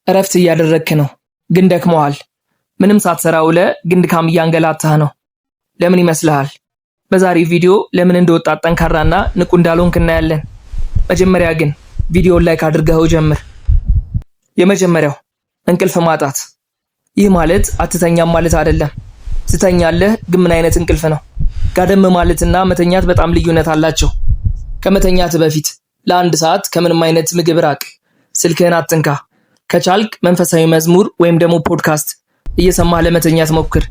እረፍት እያደረግክ ነው፣ ግን ደክሞሃል። ምንም ሳትሰራ ውለህ ግን ድካም እያንገላታህ ነው። ለምን ይመስልሃል? በዛሬው ቪዲዮ ለምን እንደ ወጣት ጠንካራና ንቁ እንዳልሆንክ እናያለን። መጀመሪያ ግን ቪዲዮውን like አድርገኸው ጀምር። የመጀመሪያው እንቅልፍ ማጣት። ይህ ማለት አትተኛም ማለት አይደለም። ትተኛለህ፣ ግን ምን አይነት እንቅልፍ ነው? ጋደም ማለትና መተኛት በጣም ልዩነት አላቸው። ከመተኛት በፊት ለ1 ሰዓት ከምንም አይነት ምግብ ራቅ። ስልክህን አትንካ። ከቻልክ መንፈሳዊ መዝሙር ወይም ደግሞ ፖድካስት እየሰማህ ለመተኛት ሞክር።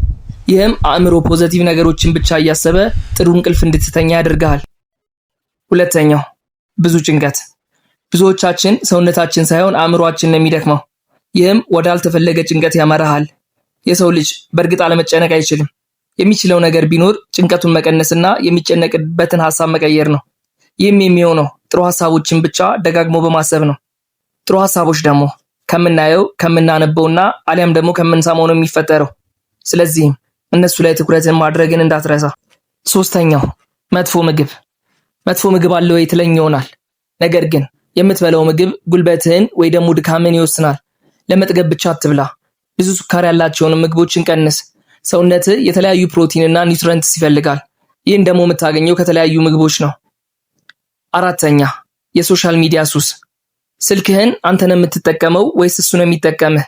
ይህም አእምሮ positive ነገሮችን ብቻ እያሰበ ጥሩ እንቅልፍ እንድትተኛ ያደርግሃል። ሁለተኛው ብዙ ጭንቀት። ብዙዎቻችን ሰውነታችን ሳይሆን አእምሯችን ነው የሚደክመው። ይህም ወዳልተፈለገ ጭንቀት ያመራሃል። የሰው ልጅ በእርግጥ አለመጨነቅ አይችልም። የሚችለው ነገር ቢኖር ጭንቀቱን መቀነስና የሚጨነቅበትን ሀሳብ መቀየር ነው። ይህም የሚሆነው ጥሩ ሀሳቦችን ብቻ ደጋግሞ በማሰብ ነው። ጥሩ ሀሳቦች ደግሞ ከምናየው፣ ከምናነበውና አሊያም ደግሞ ከምንሰማው ነው የሚፈጠረው። ስለዚህም እነሱ ላይ ትኩረትን ማድረግን እንዳትረሳ። ሶስተኛው መጥፎ ምግብ። መጥፎ ምግብ አለ ወይ ትለኝ ይሆናል። ነገር ግን የምትበላው ምግብ ጉልበትህን ወይ ደግሞ ድካምን ይወስናል። ለመጥገብ ብቻ አትብላ። ብዙ ስኳር ያላቸውን ምግቦችን ቀንስ። ሰውነትህ የተለያዩ ፕሮቲን እና nutrients ይፈልጋል። ይህን ደግሞ የምታገኘው ከተለያዩ ምግቦች ነው። አራተኛ የ social media ሱስ። ስልክህን አንተ ነው የምትጠቀመው ወይስ እሱ ነው የሚጠቀምህ?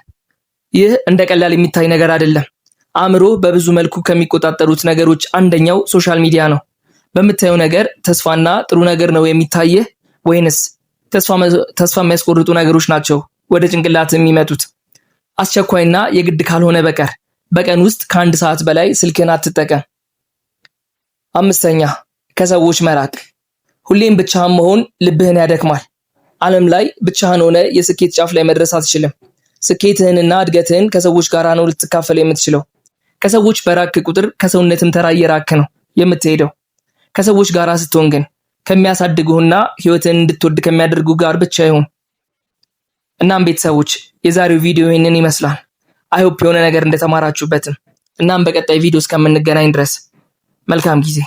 ይህ እንደ ቀላል የሚታይ ነገር አይደለም። አእምሮ በብዙ መልኩ ከሚቆጣጠሩት ነገሮች አንደኛው social media ነው። በምታየው ነገር ተስፋና ጥሩ ነገር ነው የሚታይህ ወይንስ ተስፋ የሚያስቆርጡ ነገሮች ናቸው ወደ ጭንቅላት የሚመጡት? አስቸኳይና የግድ ካልሆነ በቀር በቀን ውስጥ ከ1 ሰዓት በላይ ስልክህን አትጠቀም። አምስተኛ ከሰዎች መራቅ። ሁሌም ብቻህን መሆን ልብህን ያደክማል። ዓለም ላይ ብቻህን ሆነ የስኬት ጫፍ ላይ መድረስ አትችልም። ስኬትህንና እድገትህን ከሰዎች ጋር ነው ልትካፈል የምትችለው። ከሰዎች በራክ ቁጥር ከሰውነትም ተራ እየራክ ነው የምትሄደው። ከሰዎች ጋር ስትሆን ግን ከሚያሳድጉህና ህይወትህን እንድትወድ ከሚያደርጉ ጋር ብቻ ይሁን። እናም ቤተሰቦች፣ የዛሬው ቪዲዮ ይህንን ይመስላል። I hope የሆነ ነገር እንደተማራችሁበትም። እናም በቀጣይ ቪዲዮ እስከምንገናኝ ድረስ መልካም ጊዜ።